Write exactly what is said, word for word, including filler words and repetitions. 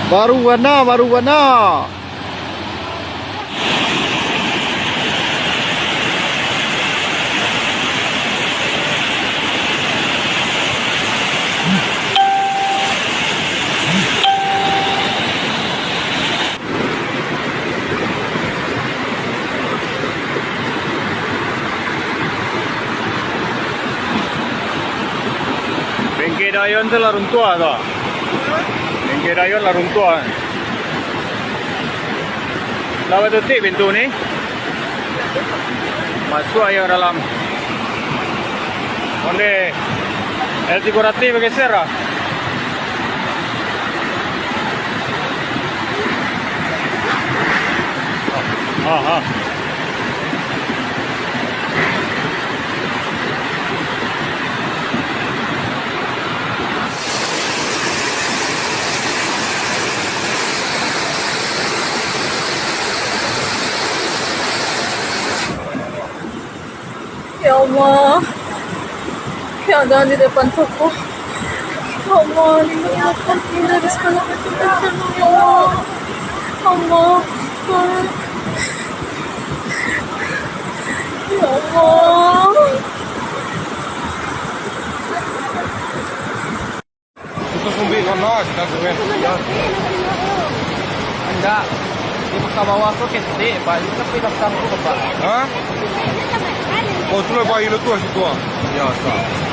Baru bana, baru bana. Bengke Dayon tu lah runtuah tu. Bengke Dayon lah runtuah. Lah batutuik pintu ni. Masuak aia dalam. Onde, L tigo ratus bageser lah. Ah, ah. Ya Allah, keadaan di depan toko. Ya Allah, lindungi aku dari segala macam bencana, ya Allah. Allah, ya Allah. Itu sumbik kono, kita goreng. Indak. Di kota bawah tu ketek, Pak. Ini sampai datang tu, Pak. Hah? Oh, tu lah, Pak, ilu tu, situ, ah. Ya, sah.